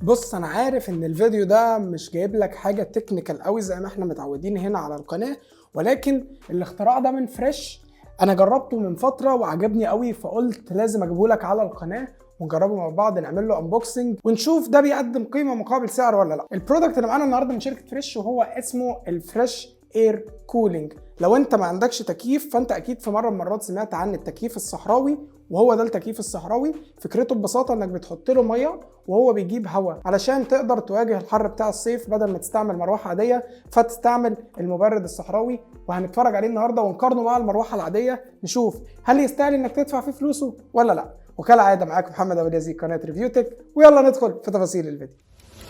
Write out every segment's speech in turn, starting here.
بص، انا عارف ان الفيديو ده مش جايب لك حاجة technical قوي زي ما احنا متعودين هنا على القناه، ولكن الاختراع ده من فريش انا جربته من فترة وعجبني قوي، فقلت لازم اجيبه لك على القناة ونجربه مع بعض، نعمل له unboxing ونشوف ده بيقدم قيمة مقابل سعر ولا لا. ال product اللي معانا النهارده من شركة فريش وهو اسمه ال Fresh Air Cooling. لو انت ما عندكش تكييف فانت اكيد في مرة من المرات سمعت عن التكييف الصحراوي، وهو ده التكييف الصحراوي. فكرته ببساطة انك بتحط له مية وهو بيجيب هواء علشان تقدر تواجه الحر بتاع الصيف، بدل ما تستعمل مروحة عادية فتستعمل المبرد الصحراوي. وهنتفرج عليه النهارده ونقارنه مع المروحة العاديه، نشوف هل يستاهل انك تدفع فيه فلوسه ولا لا. وكالعادة معاكم محمد ابو اليزيد، قناة ريفيو تك، ويلا ندخل في تفاصيل الفيديو.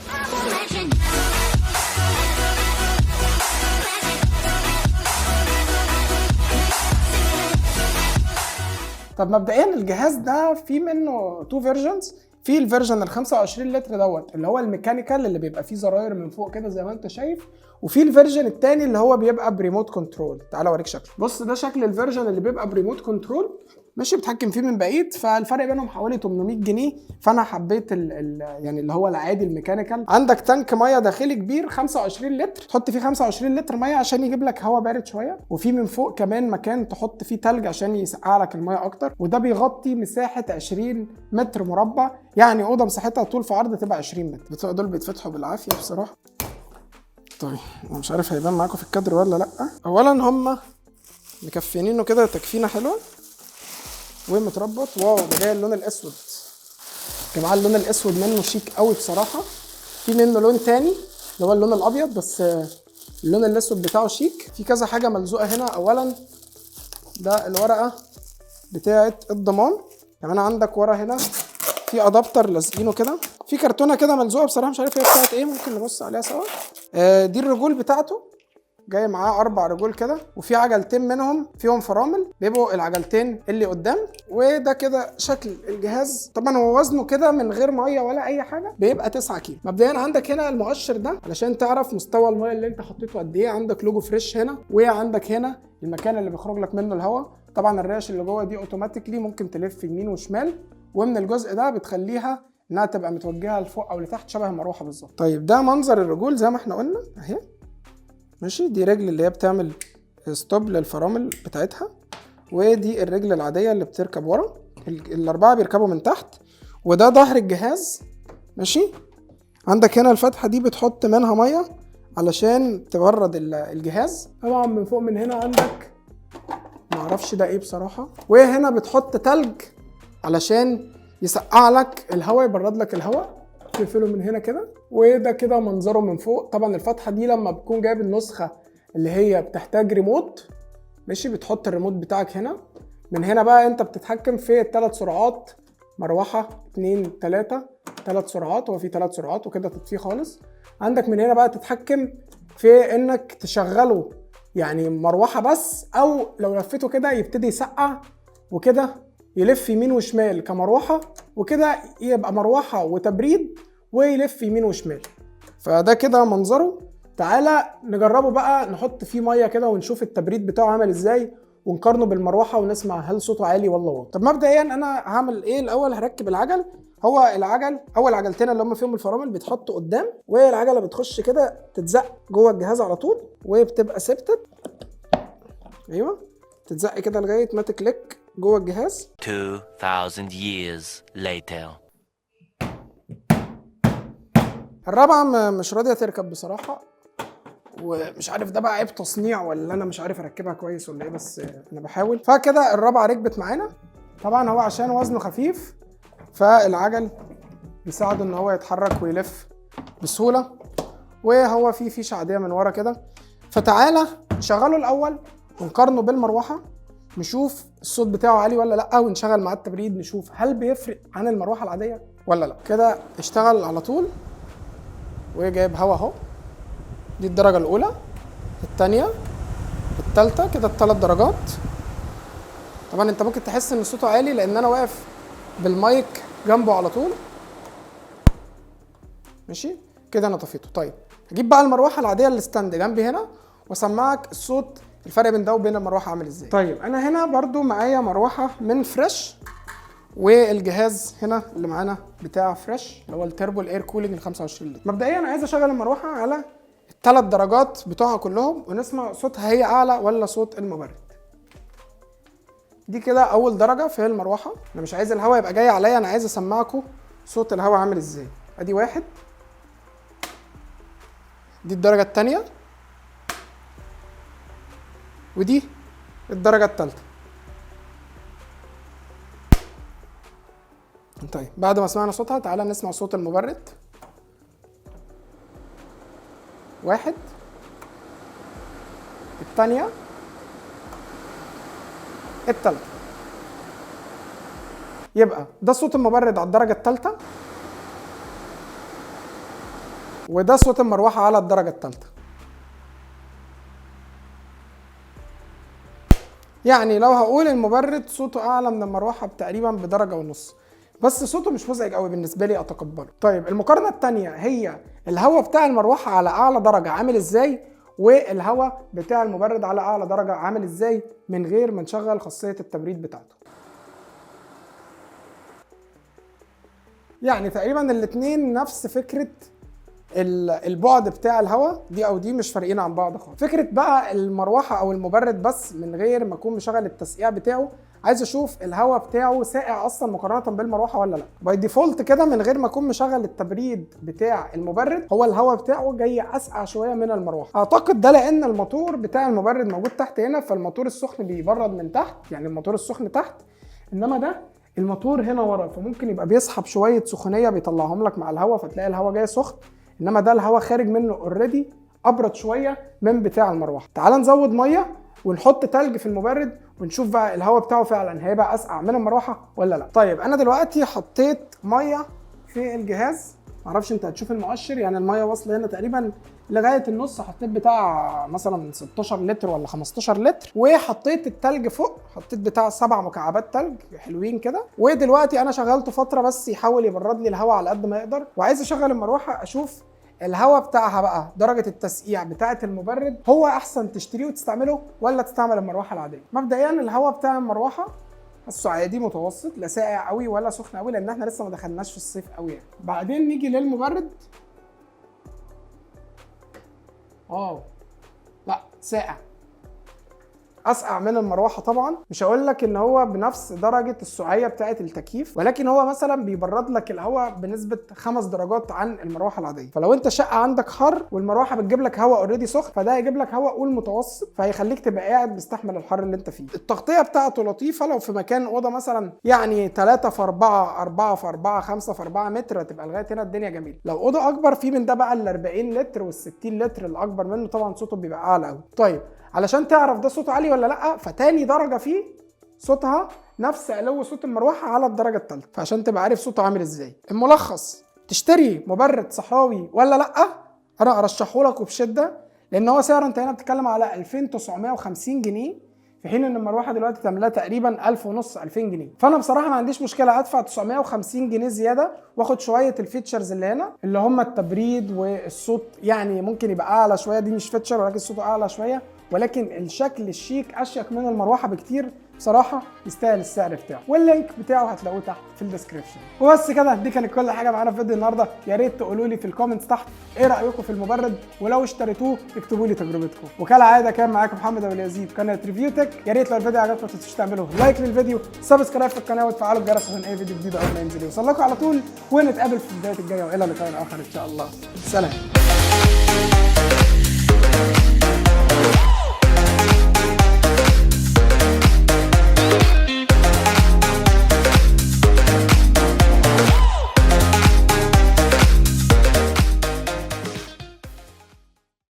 I'm a legend. طب مبدئيا الجهاز ده في منه two versions، في ال version ال 25 لتر دوت اللي هو ال mechanical اللي بيبقى فيه زراير من فوق كده زي ما انت شايف، وفي ال version التاني اللي هو بيبقى ب remote control. تعالى اوريك شكله. بص، ده شكل ال version اللي بيبقى ب remote control، ماشي، بتحكم فيه من بعيد. فالفرق بينهم حوالي 800 جنيه، فانا حبيت ال ال يعني اللي هو العادي ال mechanical. عندك tank مية داخلي كبير 25 لتر، تحط فيه 25 لتر مية عشان يجيب لك هواء بارد شويه، وفي من فوق كمان مكان تحط فيه تلج عشان يسقع لك المية اكتر. وده بيغطي مساحة 20 متر مربع، يعني اوضة مساحتها طول في عرض تبقى 20 متر. بتوع دول بيتفتحوا بالعافية بصراحه. طيب، انا مش عارف هيبان معاكم في الكادر ولا لا. اولا هم مكفينينه كده تكفينه حلوة ومتربط. wow، ده جاي اللون الاسود يا جماعه، اللون الاسود منه شيك قوي بصراحه. في منه لون تاني اللي هو اللون الابيض، بس اللون الاسود بتاعه شيك. في كذا حاجة ملزوقه هنا. اولا ده الورقة بتاعه الضمان، كمان عندك ورا هنا في adapter لازقينه كده، في كرتونة كده ملزوقه، بصراحة مش عارف هي بتاعت ايه، ممكن نبص عليها سوا. دي الرجول بتاعته، جاي معاه اربع رجول كده، وفي عجلتين منهم فيهم فرامل بيبقوا العجلتين اللي قدام. وده كده شكل الجهاز. طبعا هو وزنه كده من غير مية ولا اي حاجة بيبقى 9 كيلو. مبدئيا عندك هنا المؤشر ده علشان تعرف مستوى المية اللي انت حطيته قد ايه. عندك لوجو فريش هنا، وعندك هنا المكان اللي بيخرج لك منه الهواء. طبعا الريش اللي جوه دي automatically ممكن تلف يمين وشمال، ومن الجزء ده بتخليها انها تبقى متوجهه لفوق او لتحت شبه المروحة بالظبط. طيب، ده منظر الرجول زي ما احنا قلنا اهي، ماشي. دي رجل اللي هي بتعمل stop للفرامل بتاعتها، ودي الرجل العادية اللي بتركب ورا. الأربعة بيركبوا من تحت، وده ظهر الجهاز، ماشي. عندك هنا الفتحة دي بتحط منها مية علشان تبرد الجهاز. طبعا من فوق من هنا عندك معرفش ده ايه بصراحة، وهنا بتحط تلج علشان يسقع لك الهواء، يبرد لك الهواء. تقفله من هنا كده، وده كده منظره من فوق. طبعا الفتحة دي لما بتكون جايب النسخة اللي هي بتحتاج ريموت، ماشي، بتحط الريموت بتاعك هنا. من هنا بقى انت بتتحكم في الثلاث سرعات، مروحة اتنين تلاتة، ثلاث سرعات، هو في ثلاث سرعات، وكده تطفيه خالص. عندك من هنا بقى تتحكم في انك تشغله يعني مروحة بس، او لو لفيته كده يبتدي يسقع، وكده يلف يمين وشمال كمروحة، وكده يبقى مروحة وتبريد ويلف يمين وشمال. فده كده منظره. تعالى نجربه بقى، نحط فيه مية كده ونشوف التبريد بتاعه عامل ازاي، ونقارنه بالمروحه ونسمع هل صوته عالي ولا واطي. طب مبدئيا انا هعمل ايه الاول؟ هركب العجل. هو العجل اول عجلتين اللي هم فيهم الفرامل بيتحطوا قدام، والعجلة بتخش كده تتزق جوه الجهاز على طول وبتبقى ثابته. ايوه، تتزق كده لغاية ما ت click جوه الجهاز. 2,000 years later. الرابعة مش راضية تركب بصراحة، ومش عارف ده بقى عيب تصنيع ولا انا مش عارف اركبها كويس ولا ايه، بس انا بحاول. فكده الرابعة ركبت معانا. طبعا هو عشان وزنه خفيف فالعجل بيساعده ان هو يتحرك ويلف بسهولة، وهو فيه فيشة عادية من ورا كده. فتعالى نشغله الاول ونقارنه بالمروحة، نشوف الصوت بتاعه عالي ولا لا، ونشغل معاه التبريد نشوف هل بيفرق عن المروحة العادية ولا لا. كده اشتغل على طول وجايب هوا اهو. دي الدرجة الأولى، التانية، التالتة، كده التلات درجات. طبعا انت ممكن تحس ان صوته عالي لان انا واقف بالمايك جنبه على طول، ماشي. كده انا طفيته. طيب هجيب بقى المروحة العادية اللي stand جنبي هنا واسمعك الصوت، الفرق بين ده وبين المروحة عامل ازاي. طيب انا هنا برضو معايا مروحة من فريش، والجهاز هنا اللي معانا بتاع فريش اللي هو ال turbo ال air cooling ال 25 لتر. مبدئيا انا عايز اشغل المروحة على الثلاث درجات بتوعها كلهم ونسمع صوتها هي اعلى ولا صوت المبرد. دي كده اول درجه في المروحة. انا مش عايز الهواء يبقى جاي عليا، انا عايز اسمعكم صوت الهواء عامل ازاي. ادي واحد، دي الدرجة الثانية، ودي الدرجة الثالثة. طيب بعد ما سمعنا صوتها تعالى نسمع صوت المبرد. واحد، الثانية، الثالثة. يبقى ده صوت المبرد على الدرجة الثالثة، وده صوت المروحة على الدرجة الثالثة. يعني لو هقول المبرد صوته أعلى من المروحة تقريبا بدرجة ونص، بس صوته مش مزعج قوي بالنسبة لي، أتقبله. طيب المقارنة الثانية هي الهواء بتاع المروحة على أعلى درجة عامل إزاي، والهواء بتاع المبرد على أعلى درجة عامل إزاي من غير ما نشغل خاصية التبريد بتاعته. يعني تقريبا الاتنين نفس فكرة البعد بتاع الهواء، دي او دي مش فارقين عن بعض خالص. فكرة بقى المروحة او المبرد بس من غير ما اكون مشغل التسقيع بتاعه، عايز اشوف الهواء بتاعه ساقع اصلا مقارنة بالمروحه ولا لا. by default كده من غير ما اكون مشغل التبريد بتاع المبرد، هو الهواء بتاعه جاي اسقع شوية من المروحة. اعتقد ده لان الموتور بتاع المبرد موجود تحت هنا، فالموتور السخن بيبرد من تحت، يعني الموتور السخن تحت، انما ده الموتور هنا ورا، فممكن يبقى بيسحب شوية سخونيه بيطلعهم لك مع الهواء، فتلاقي الهواء جاي سخن، انما ده الهواء خارج منه already ابرد شوية من بتاع المروحة. تعال نزود مية ونحط تلج في المبرد ونشوف بقى الهواء بتاعه فعلا هيبقى اسقع من المروحة ولا لا. طيب انا دلوقتي حطيت مية في الجهاز، معرفش انت هتشوف المؤشر، يعني المية واصله هنا تقريبا لغاية النص، حطيت بتاع مثلا 16 لتر ولا 15 لتر، وحطيت التلج فوق، حطيت بتاع 7 مكعبات تلج حلوين كده. ودلوقتي انا شغلته فترة بس يحاول يبرد لي الهواء على قد ما يقدر، وعايز اشغل المروحة اشوف الهواء بتاعها بقى درجة التسقيع بتاعة المبرد هو أحسن تشتريه وتستعمله ولا تستعمل المروحة العادية. مبدئيا الهواء بتاع المروحة حاسه عادي متوسط، لا ساقع قوي ولا سخن قوي، لأن احنا لسه ما دخلناش في الصيف قوي يعني. بعدين نيجي للمبرد، لا ساقع، اسقع من المروحة طبعا. مش هقول لك ان هو بنفس درجه السعيه بتاعه التكييف، ولكن هو مثلا بيبرد لك الهواء بنسبة 5 درجات عن المروحة العادية. فلو انت شقه عندك حر والمروحه بتجيب لك هواء already سخن، فده هيجيب لك هواء قول متوسط، فهيخليك تبقى قاعد مستحمل الحر اللي انت فيه. التغطية بتاعته لطيفة، لو في مكان اوضة مثلا يعني 3 في 4، 4 في 4، 5 في 4 متر، تبقى لغاية هنا الدنيا جميلة. لو اوضة اكبر في من ده بقى ال 40 لتر وال 60 لتر الاكبر منه، طبعا صوته بيبقى اعلى قوي. طيب علشان تعرف ده صوته عالي ولا لا، فتاني درجه فيه صوتها نفس علو صوت المروحة على الدرجة الثالثة، فعشان تبقى عارف صوته عامل ازاي. الملخص، تشتري مبرد صحراوي ولا لا؟ انا ارشحه لك وبشدة، لان هو سعره انت هنا بتتكلم على 2950 جنيه، في حين ان المروحة دلوقتي تعملها تقريبا 1500 2000 جنيه. فانا بصراحة ما عنديش مشكلة ادفع 950 جنيه زيادة واخد شوية ال features اللي هنا اللي هم التبريد والصوت، يعني ممكن يبقى اعلى شوية، دي مش feature ولكن صوته اعلى شوية، ولكن الشكل الشيك اشيك من المروحة بكتير، بصراحة يستاهل السعر بتاعه. وال link بتاعه هتلاقوه تحت في ال description. وبس كده، دي كانت كل حاجة معانا في فيديو النهارده. يا ريت تقولوا لي في ال comments تحت ايه رايكم في المبرد، ولو اشتريتوه اكتبوا لي تجربتكم. وكالعادة كان معاكم محمد ابو اليزيد قناة Review Tech. يا ريت لو الفيديو عجبكم ما تنسوش تعملوا like للفيديو، subscribe في القناة، وتفعلوا الجرس عشان اي فيديو جديد اول ما ينزل يوصل لكم على طول. ونتقابل في الفيديوهات الجاية، والى لقاء اخر ان شاء الله. سلام.